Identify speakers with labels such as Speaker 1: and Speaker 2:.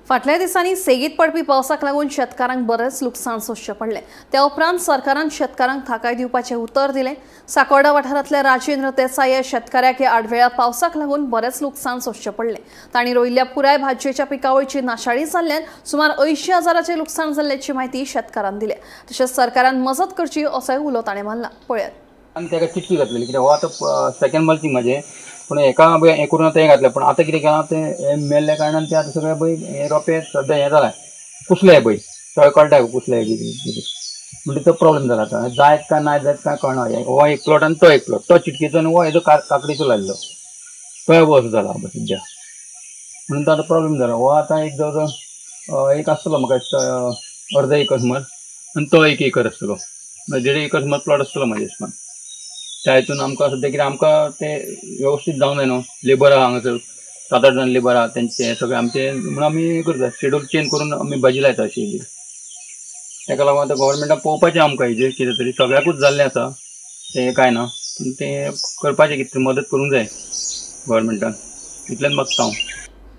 Speaker 1: फाटल्या दिसांनी सेगीत पडपी पावसाक लागून शेतकारांक बरेंच लुकसाण सोंसचें पडलें. त्या उपरांत सरकारान शेतकारांक थाकाय दिवपाचें उतर दिलें. साकोर्डा वाठारांतल्या राजेंद्र देसाय ह्या शेतकाऱ्याक ह्या आडवेळ्या पावसाक लागून बरेंच लुकसाण सोंसचें पडलें. तांणी रोयिल्ल्या पुराय भाजयेच्या पिकावळीची नाशाडी जाल्ल्यान सुमार 80,000 लुकसाण जाल्ल्याची म्हायती शेतकारान दिल्या. तशेंच सरकारान मजत करची असोय उलो ताणें मारला. पळयात.
Speaker 2: आनी ताका चिटकी घातलेली कित्याक हो आतां सेकंड मल्चिंग म्हाजें, पूण हेका हें करून आतां हें घातलें, पूण आतां कितें केलां तें मेल्ल्या कारणान तें आतां सगळें पळय हें रोंपे सद्या हें जालां कुसले पळय सगळें कळटा कुसले कितें म्हणटा तो प्रॉब्लेम जाला. आतां जायत काय ना जायत काय कळना. हो एक प्लॉट आनी तो एक प्लॉट, तो चिटकेचो आनी हो हेजो काकडीचो लायल्लो तोय असो जाला सद्या, म्हणून तो आतां प्रॉब्लेम जाला. हो आतां एक जवळ जवळ एक आसतलो म्हाका दिसता अर्द एकर सुमार आनी तो एक एकर आसतलो, 1.5 एकर सुमार प्लॉट आसतलो म्हाज्या हिसपान. त्या हितून आमकां सद्या कितें आमकां तें वेवस्थीत जावंक जाय न्हू. लेबर आहा हांगासर 7-8 जाण लेबर आहा तेंचे सगळें आमचें, म्हणून आमी हें करता शेड्यूल चेंज करून आमी भाजी लायता अशी. ताका लागून आतां गव्हर्मेंटान पळोवपाचें आमकां हेजेर कितें तरी, सगळ्याकूच जाल्लें आसा तें कांय ना, पूण तें करपाचें कितें तरी मदत करूंक जाय गव्हर्मेंटान, इतलेंच मागता हांव.